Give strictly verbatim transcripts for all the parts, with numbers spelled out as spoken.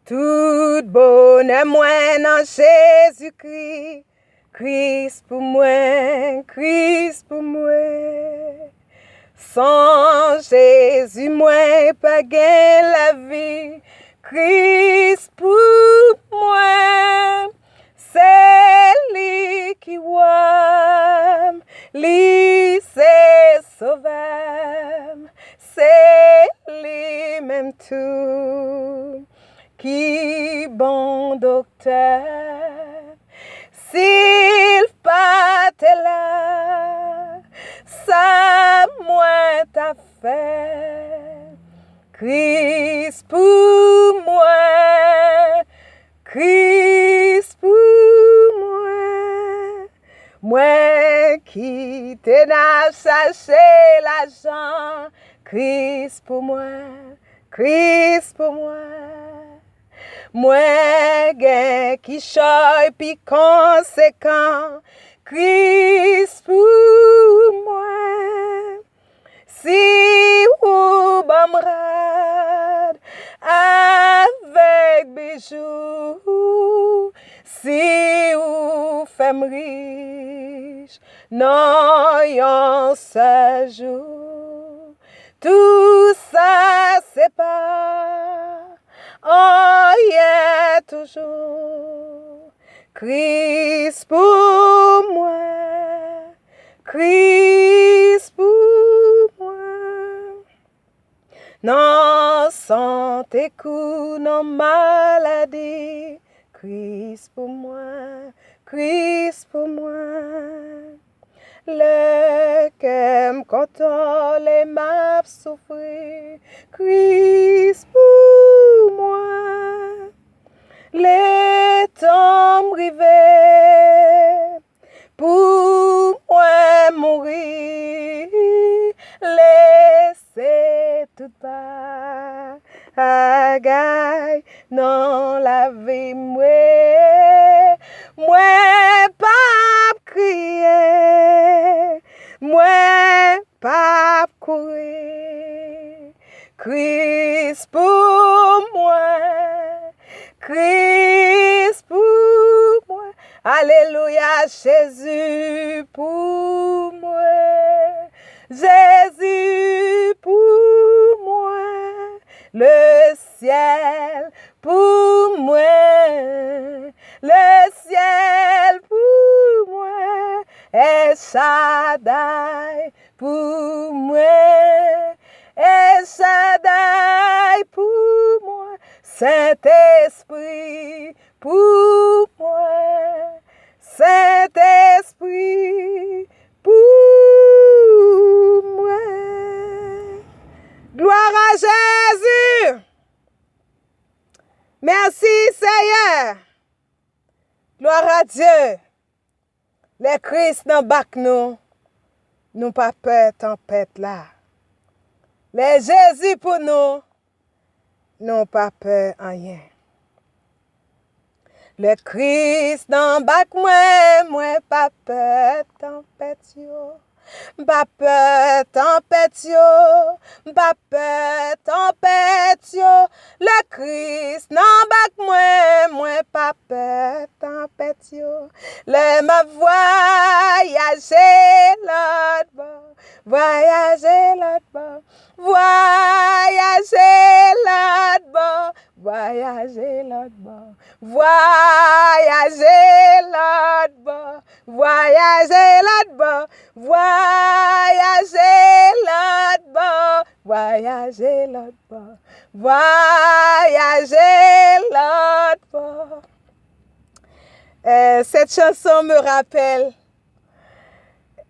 Tout bonè mwen nan Jezikri, Kris pou mwen, Kris pou mwen. San Jezi mwen pa gen lavi, Kris pou mwen. Se li ki wa m, li se sovè m, se li menm tou ki bon doktè. Si l pa te la, sa mwen t ap fè? Kris pou mwen, Kris pou mwen. Mwen ki te nan ap chache lajan, Kris pou mwen, Kris pou mwen. Mwen gen kichòy pi konsekan, Kris pou mwen. Si ou ban m rad avèk bijou, si ou fè m rich nan yon sèl jou, tou sa se pa anyen toujou. Kris pou mwen, Kris pou mwen. Nan sante kou nan maladi, Kris pou mwen, Kris pou mwen. Lè kè m kontan, lè m ap soufri, Kris pou mwen. Letan m rive pou mwen mouri, lese tout bagay nan lavi mwen. Mwen p ap kriye, mwen p ap kouri. Kris pou mwen, Kris pou mwen. Alelouya, Jezi pou mwen, Jezi pou mwen. Lesyèl pou mwen, lesyèl pou mwen. Èl Chaday pou mwen, Èl Chaday pou mwen. Sentespri pou mwen, Sentespri pou mwen. Glwa a Jezi! Mèsi, Seyè! Glwa a Dye! Lè Kris nan bak nou, nou pa pè tanpèt la. Lè Jezi pou nou, nou pa pè anyen. Lè Kris nan bak mwen, mwen pa pè tanpèt yo. M pa pè tanpèt yo, m pa pè tanpèt yo. Lè Kris nan bak mwen, mwen pa pè tanpèt yo. Lè m ap vwayaje lòt bò, vwayaje lòt bò, vwayaje lòt bò, vwayaje lòt bò, vwayaje lòt bò, vwayaje lòt bò, vwayaje lòt bò, vwayaje lòt bò, vwayaje lòt bò. Euh, cette chanson me rappelle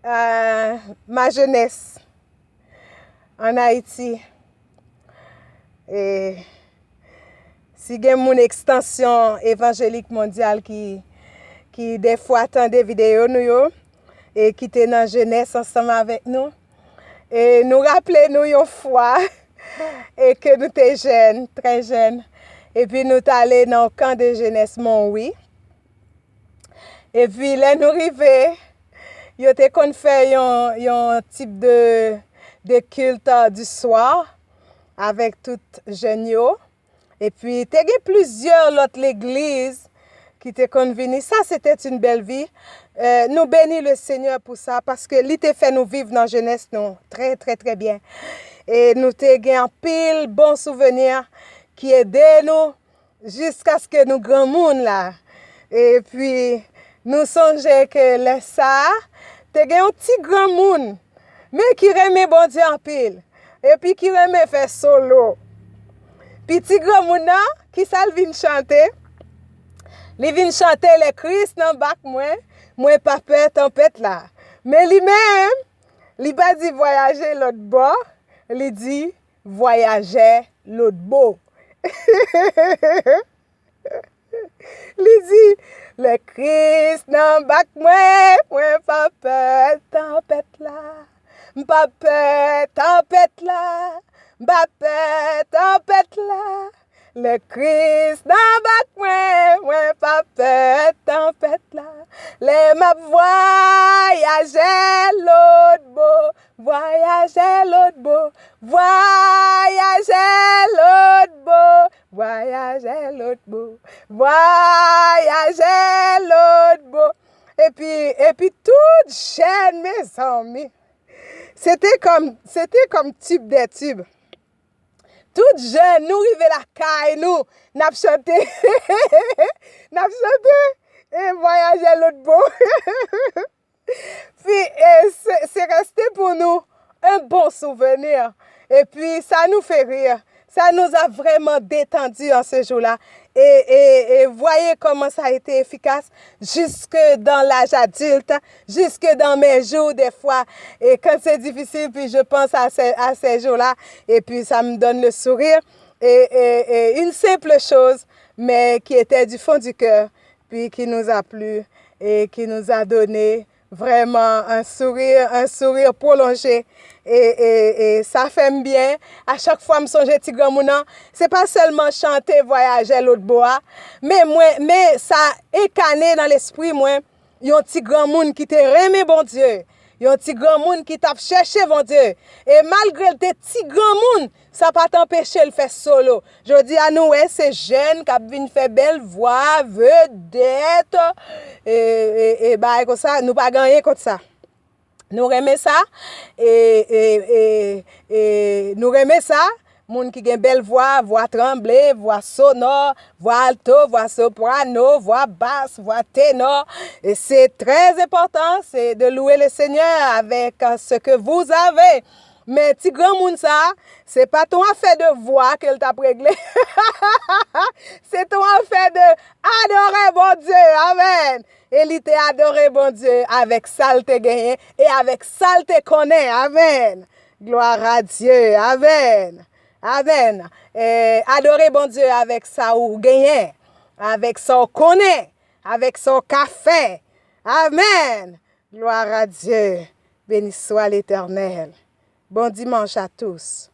euh, ma jeunesse en Haïti. E si gen moun Ekstansyon Evanjelik Mondyal ki, ki dèfwa tande videyo nou yo, e ki te nan jenès ansanm avèk nou, e nou raple nou yon fwa, e ke nou te jèn, trè jèn, epi nou t ale nan yon kan de jenès Monwi. Epi lè nou rive, yo te konn fè yon, yon tip de, de kilt du soir avèk tout jèn yo. Epi, te gen plizyè lòt legliz ki te konn vini. Ça, c'était une belle vie. Euh, nou beni le Seigneur pou sa, paske li te fè nou viv nan jenès nou trè, trè, trè byen. E nou te gen anpil bon souvni ki ede nou jiskaske nou granmoun la. Epi, nou sonje ke lè sa a, te gen yon ti granmoun, men ki renmen Bondye anpil, epi ki renmen fè solo. Piti granmoun nan, ki sa l vin chante? Li vin chante: "Lè Kris nan bak mwen, mwen pa pè tanpèt la." Men li menm, li pa di vwayaje lòt bò, li di vwayajè lòt bò. Li di: "Lè Kris nan bak mwen, mwen pa pè tanpèt la. M pa pè tanpèt la. M pa pè tanpèt la. Lè Kris nan bak mwen, mwen pa pè tanpèt la. Lè m ap vwayaje lòt bò, vwayaje lòt bò, vwayaje lòt bò, vwayaje lòt bò, vwayaje lòt bò." Epi, epi tout jèn, mezanmi. Se te kòm, se te kòm tib dè tib. Tout jèn, nou rive lakay nou, n ap chante. N ap chante, e vwayaje lòt bò. Pi, e, se, se reste pou nou un bon souvenir. Epi, ça nous fait rire. Ça nous a vraiment détendu en ce jour-là. Et, et, et voyez comment ça a été efficace jusque dans l'âge adulte, jusque dans mes jours des fois. Et quand c'est difficile, puis je pense à ces, à ces jours-là, et puis ça me donne le sourire. Et, et, et une simple chose, mais qui était du fond du cœur, puis qui nous a plu et qui nous a donné vraiment un sourire, un sourire prolongé. E, e, e sa fè m byen. A chak fwa m sonje ti granmoun nan, se pa sèlman chante vwayajè lòt bò a, men mwen, men sa enkane nan lespri mwen yon ti granmoun ki te renmen Bondye, yon ti granmoun ki t ap chèche Bondye. E malgre l te ti granmoun, sa pa t anpeche l fè solo. Jodi a, nou wè se jèn k ap vin fè bèl vwa, vedèt, e, e, e bagay konsa, nou pa gen anyen kont sa. Nou renmen sa, e, e, e, e nou renmen sa. Moun ki gen bèl vwa, vwa tranble, vwa sonò, vwa alto, vwa soprano, vwa bas, vwa tenò. Et c'est très important, c'est de louer le Seigneur avec, euh, ce que vous avez. Men ti granmoun sa, se pa t yon afè de vwa ke l t ap regle. Se t yon afè de adore Bondye. Amèn. E li te adore Bondye avèk sa l te genyen e avèk sa l te konnen. Amèn. Gloire à Dieu. Amèn. Amèn. E adore Bondye avèk sa ou genyen, avèk sa w konnen, avèk sa w ka fè. Amèn. Gloire à Dieu. Béni soit l'Éternel. Bon dimanche à tous.